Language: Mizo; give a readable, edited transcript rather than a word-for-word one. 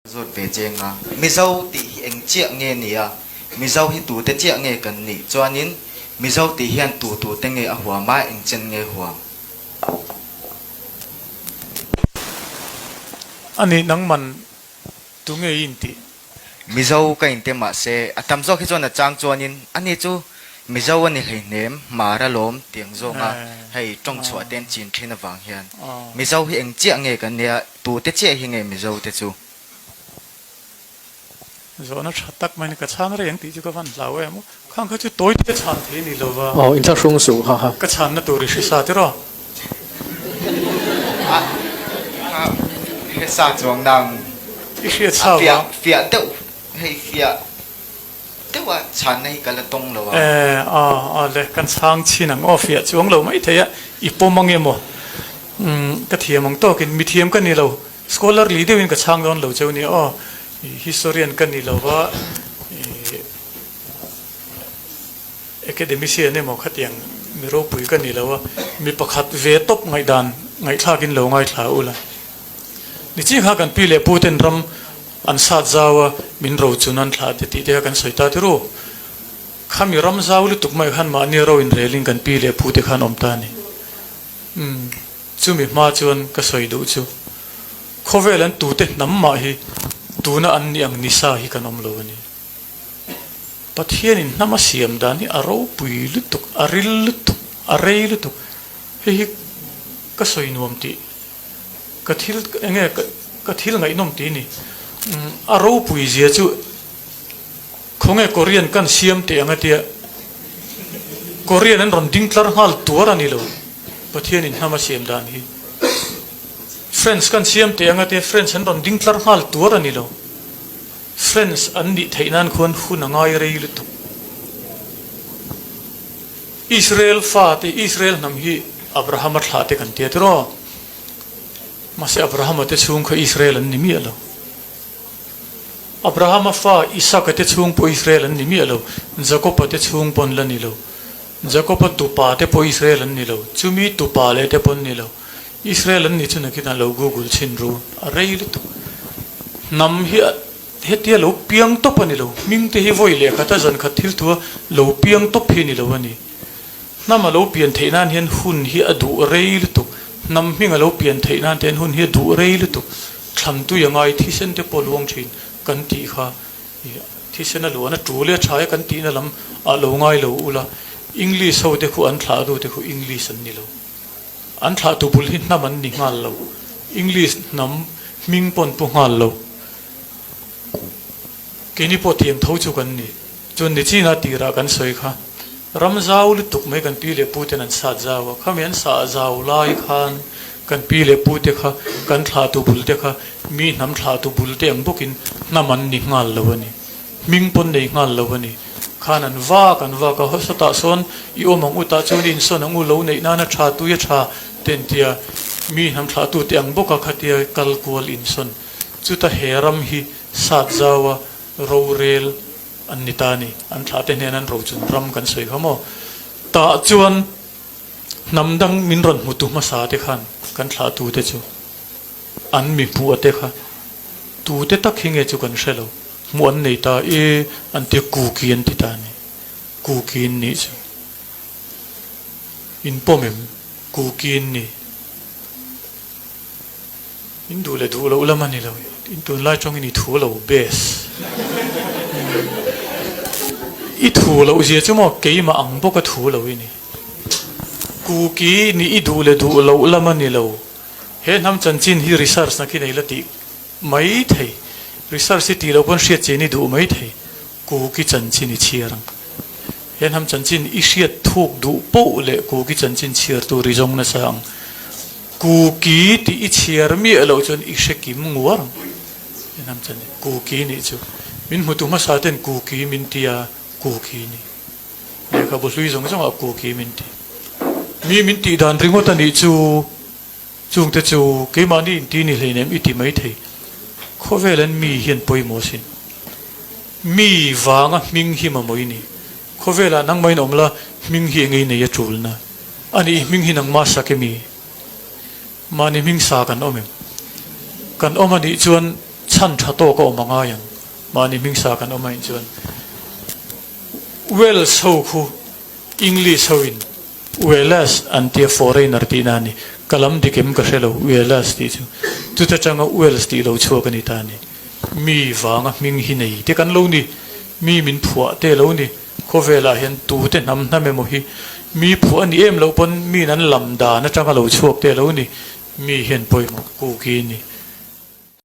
Zawt ve cheng a. Mizo tih hi eng chiah nge ni a? Mizo hi tute chiah nge kan nih? Chuanin Mizo tih hian tu tute nge a huam a, eng chen nge huam? A nih nangman tunge i intih? Mizo ka inte mahse a tam zawk hi chuan a chang chuanin ani chu Mizo a ni hleihnem, Hmar a lawm tiang zawnga hei tawng chhuah te an chin thin avang hian Mizo hi eng chiah nge kan nia, tute chiah hi nge Mizo te chu? Zawhna tha tak mai ni ka chhang reng tih chu ka van hlau em aw. Khang kha chu tawi te chhan thei ni lova. Aw inthlahrung suh ha ha. Ka chhanna tur i hrisa tiraw? A hresa chuang nang. I hriat sa vang. A fiah deuh hei fiah deuh a chhanna hi ka la tawng lo a. E a a le kan chhang chhin ang aw fiah chuang lo mai thei a i pawm ang emaw ka thiam ang tawkin mithiam ka ni lo scholarly deuhin ka chhang dawn lo cheu nia aw historian ka ni lo va i Academician emaw khatiang mi ropui ka ni lo a, mi pakhat ve tawp ngaihdan ngaihthlakin lo ngaithla u la. Niching kha kan pi leh pu ten ram an sat zau a, min ro chun an thlah te tih te kha kan sawi ta tirû. Khami ram zau lutuk mai khan mahni ro inrelin kan pi leh pu te khan awm ta a ni. Umm, chumi hma chuan ka sawi duh chu khawvel an tute hnam mah hi tuna an nih ang nisa hi kan awm lo a ni. Pathianin hnam a siam dan hi a ropui lutuk, a ril lutuk, a rei lutuk. Hei hi ka sawi nuam tih, ka thil eng nge ka thil ngaihnawm tih a ni. A ropui zia chu khawnge Korean kan siam teh ang a tia, Korean an rawn ding tlar nghal tuar a ni lo, Pathianin hnam a siam dan hi. French kan siam teh ang a tia, French an rawn ding tlar nghal tuar a ni lo. Friends an nih theih nan khuan hun a ngai rei lutuk. Israel fate, Israel hnam hi Abrahama thlah te kan tia tiraw? Mahse Abrahama te chhung kha Israel an ni miah lo. Abrahama fa Isaka te chhung pawh Israel an ni miah lo, Jakoba te chhung pawh an la ni lo. Jakoba tupa te pawh Israel an ni lo, chumi tupa leh te pawh an ni lo. Israel an nih chu nakinah lo google chhin ru a rei lutuk. Hnam hi hetia lo piang tawp a ni lo, hming te hi vawi leh khat a zan khat thil thua lo piang tawp hi a ni lo a ni. Hnam a lo pian theih nan hian hun hi a duh rei lutuk, hnam hming a lo pian theih nan te hian hun hi a duh rei lutuk, thlan tui a ngai thisen te pawh luang thin kan tih kha Thisen a luan a tul e a tha e kan tihna lam ah lo ngai lo ula, English ho te khu an thlah tu te khu English an ni lo. An thlah tu bul hi hnam an ni nghal lo. English hnam hming pawn pu nghal lo. Keini pawh tiang tho chu kan ni. Chuan nichina tirah kan sawi kha ram zau lutuk mai kan pi leh pu ten an sat zau a, khami an sah zau lai khan kan pi leh pu te kha kan thlah tu bul te kha Mi hnam thlahtu bul te ang bawkin hnam an ni nghal lo a ni. Hming pawn nei nghal lo a ni. Khan an vak an vak a, sawtah sawn i awm ang u tah chuan i insawn ang u lo neih nana tha tui a tha te an tia. Mi hnam thlahtu te ang bawka khatia kal kual insawn. Chuta he ram hi sat zaua rorel an ni ta a ni. An thlahte hnen an rochun ram kan sawi kha maw? Tah chuan hnam dang min rawn hmutu hmasa te khan kan thlahtu te chu. An mi hmuh te kha tute tak hi nge chu kan hre lo, hmuh an nei ta e an tia Kuki an ti ta a ni, Kuki in nih chu in pawm em Kuki in ni, in duh leh duh loh lam a ni lo, in tunlai tawngin i thu lo bes, i thu loh zia chu maw keimah ang bawka thu lo i ni, Kuki nih i duh leh duh loh lam a ni lo. He hnam chanchin hi research na khi nei la tih mai thei. Research hi tih loh pawn hriat chian i duh mai thei. Kuki chanchin i chhiar ang. He hnam chanchin i hriat thuk duh poh leh Kuki chanchin chhiar tur i zawng nasa ang. Kuki tih i chhiar miah loh chuan i hre kim nguar ang. He hnam chanchin Kuki nih chu min hmutu hmasa ten Kuki min tia Kuki nih. Lehkhabu hlui zawng zawngah Kuki min ti. Mi min tih dan ringawt a nih chu, chungte chu keimahni inti ni hleinem i ti mai thei. Khawvel an mi hian pawimawh sin. Mi vanga hming hi mamawh i ni. Khawvelah nangmahin awm la, hming hi engei nei a tulna a nih, hming hi nangmah sak emi? Mahni hming sa kan awm em? Kan awm a nih chuan. Chhan tha tawk a awm a ngai ang. Mahni hming sa kan awm ahin chuan Wales ho khu English ho in Wales an tia foreigner tihna a ni. Ka lam dik em ka hre lo Wales tih chu. Chuta tanga Wales tih lo chhuak a ni ta a ni. Mi vanga hming hi nei te kan lo ni. Mi min phuah te lo ni. Khawvelah hian tute hnam hnam emaw hi mi phuah a ni em loh pawn min an lam dan atanga lo chhuak te lo ni. Mi hian pawimawh kuki ni.